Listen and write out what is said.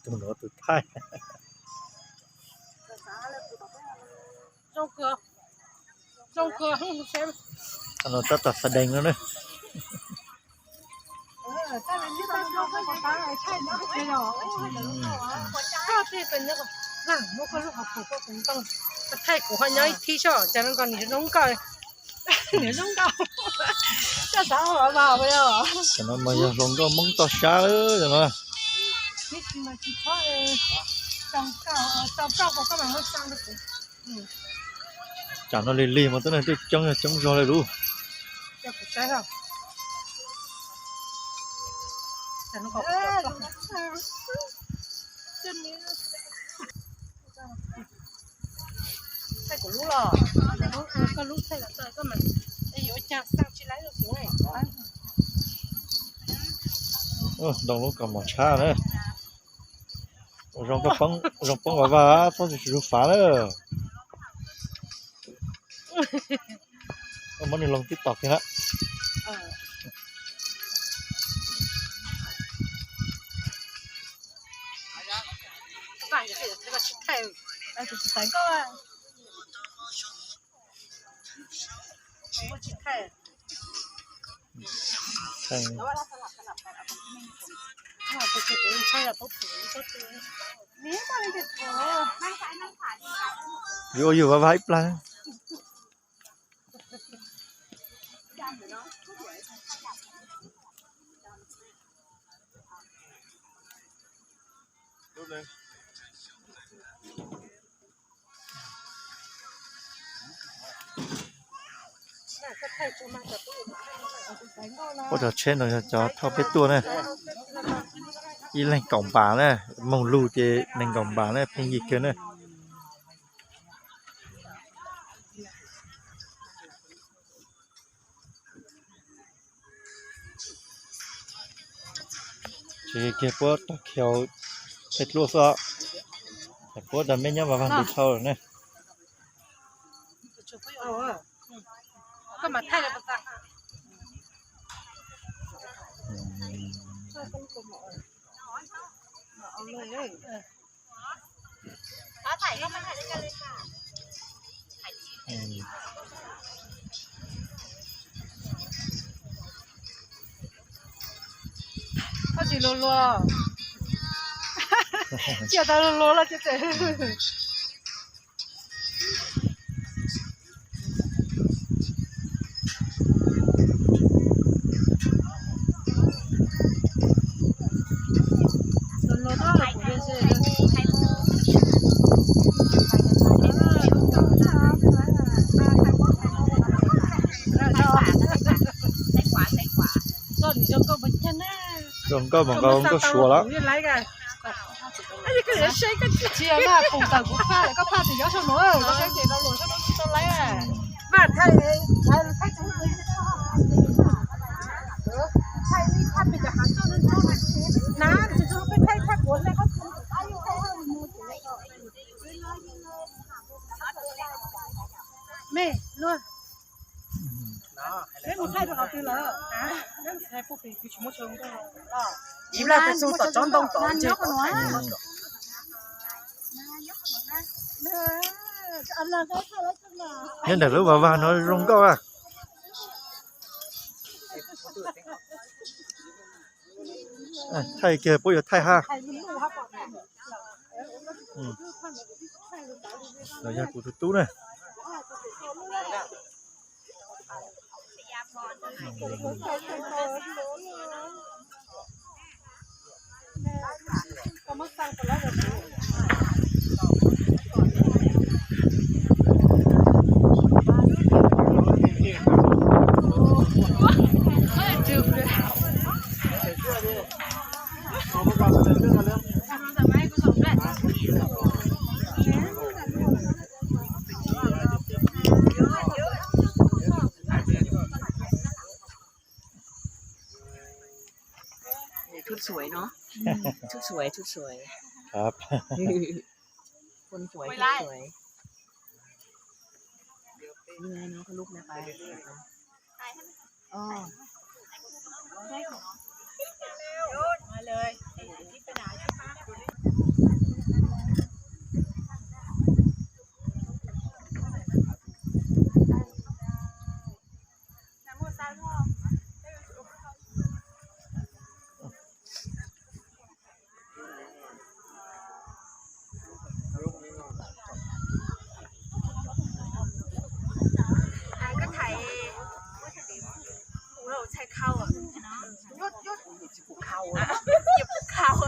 Tus nuav tus thaij. Tus nuav tab tom xav deev no na. Thaij kuv ho nyob ib thib soj, cas no nkaus nws zoo nkauj. Nws zoo nkauj. Coj xav ua mas. Tam no mas yog hluas nkauj Hmoob toj sab lawm no. Tsam no lig lig mas tuab neeg tuaj coob yog coob zog li lub. Ntoo lub kaus mom tshab na. Zoo poob, zoo poob vas vaj, poob tsis tshua fav na. Muab nws loo tib tog kiag na. Yuav ua yug vaj vaj ib plag. Ua cov tsheb no yog cov thauj peb tuaj na. Ib leeg kaum npas na, moog lug ces nees nkaum npas na, pheej yig kawg na. Tsis kiag puab tog khiau peb dluab xwb, puab tog mej nyob mas vaj nti dhau lawm ne. Koj tsis luag luag, cia tau luag luag los cia tseem. Zoo nkauj mas nkaus nkauj suav lawm. Tsis mas pum tawm kuv phaj lawm, koj phaj tsis nyob saum nuav, koj saib ces lo luas saum nuav tsis tau laib. Mej, luag, peb mus thaij rau qhov twg lawm? Ib plag peb txug tom tsob ntoo tod ntseg tod. Nyob ntawm lub vas vag no zoo nkauj a. Thaij kiag puab yuav thaij hab. Los yog kuv tus tub na. Thuốc suối nó. Thuốc suối, thuốc suối. Khuôn suối, thuốc suối. Như nó có lúc nó phải. Ồ. Mà lời. Txhais khau. Yog kuv khau.